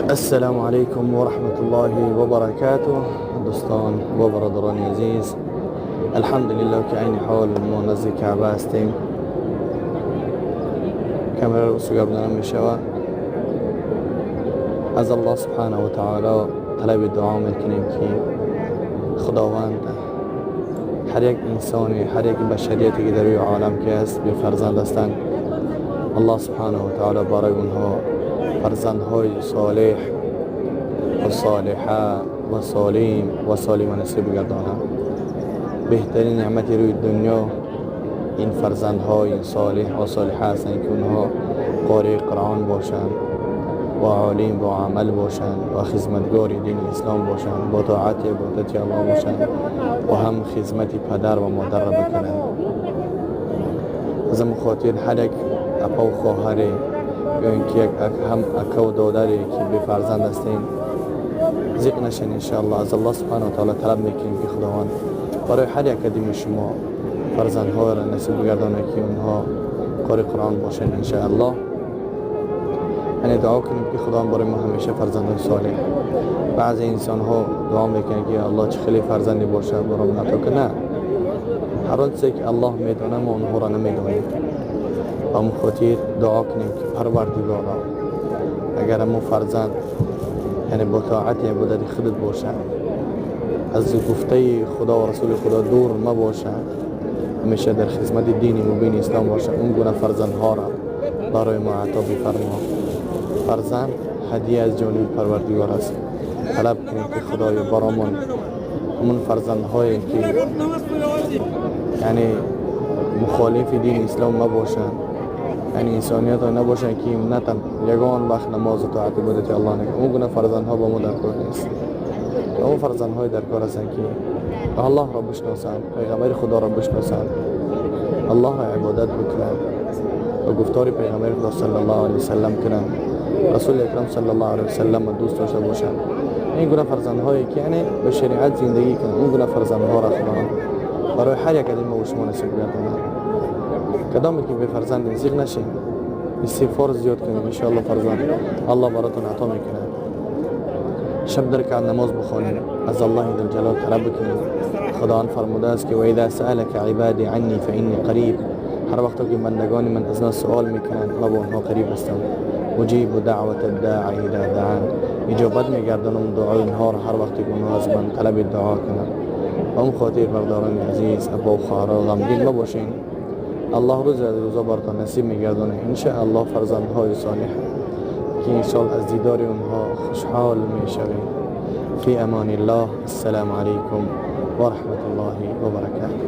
السلام علیکم و رحمت الله و برکاته. دوستان و برادران عزیز، الحمدلله که عین حال ما نزد کعبه هستیم. کامرا رو سوگردانم می شود. از الله سبحانه و تعالی طلب دعا میکنیم که خداوند هر یک انسانی، هر یک بشریتی که در روی عالم که است بی فرزند هستند، الله سبحانه و تعالی برای اونها فرزندهای صالح و صالحه و سالم و سالم نصیب گردانند. بهترین نعمت روی دنیا این فرزندهای صالح و صالحه هستند که اونها قاری قرآن باشند و عالم با عمل باشند و خدمتگار دین اسلام باشند، با طاعت عبادت الله باشند و هم خدمت پدر و مادر را بکنند. از این خاطر هر یک اپا و خواهر یا اینکه یک هم اکا و دادری که بی فرزند هستین، زیق نشین. انشاءالله از الله سبحانه و تعالی طلب میکنیم که خداوند برای هر یک کدیم شما فرزندها را نصیب بگردانه که اونها قاری قرآن باشند انشاءالله. یعنی دعا کنیم که خداوند برای ما همیشه فرزندان صالح. بعضی انسان ها دعا میکنن که الله چه خیلی فرزندی باشه برام عطا کنه. نه، هر آنچه که الله میدانه ما اونها را نمیدانیم. به همون خاطر دعا کنیم که پروردگارا، اگر امو فرزند یعنی با طاعت عبادت خودت باشه، از گفته خدا و رسول خدا دور مباشه، همیشه در خدمت دین مبین اسلام باشه، اون گونه فرزندها را برای ما عطا بفرما. فرزند هدیه از جانب پروردگار است. طلب کنیم که خدای برامون همون فرزندهایی که یعنی مخالف دین اسلام مباشند، یعنی انسانیت ها نباشند که نه تن یگان وقت نماز و طاعت عبادت الله نکنند، اون گونه فرزندها با ما در کار نیست. اون فرزندهای در کار هستند که الله را بشناسند، پیغمبر خدا را بشناسند، الله را عبادت بکنند و گفتار پیغمبر خدا صلی الله علیه وسلم کنند، رسول اکرم صلی الله علیه وسلم دوست داشته باشند. این گونه فرزندهایی که یعنی به شریعت زندگی کنند، اون گونه فرزندها را خداوند برای هر یک از ما و شما نصیب گرداند. کدامی که بی فرزند، زیق نشین، استغفار زیاد کنید، انشاءالله فرزند الله براتون عطا میکنه. شب دو رکعت نماز بخوانیم، از الله جلال طلب بکنیم. خداوند فرموده است که و اذا سألك عبادی عني فإني قریب. هر وقت که بندگان من از من سوال میکنند، ما با اونها قریب هستم. اجیب دعوة الداعی اذا دعان. اجابت میگردانم دعای اونها را هر وقتی که اونها از من طلب دعا کنند. به اون خاطر برادران عزیز، ابا و خواهرها، غمگین مباشین. الله روز از روزا براتان نصیب میگردانه انشاءالله فرزندهای صالح که این سال از دیدار اونها خوشحال میشویم. فی امان الله. السلام علیکم و رحمت الله و برکاته.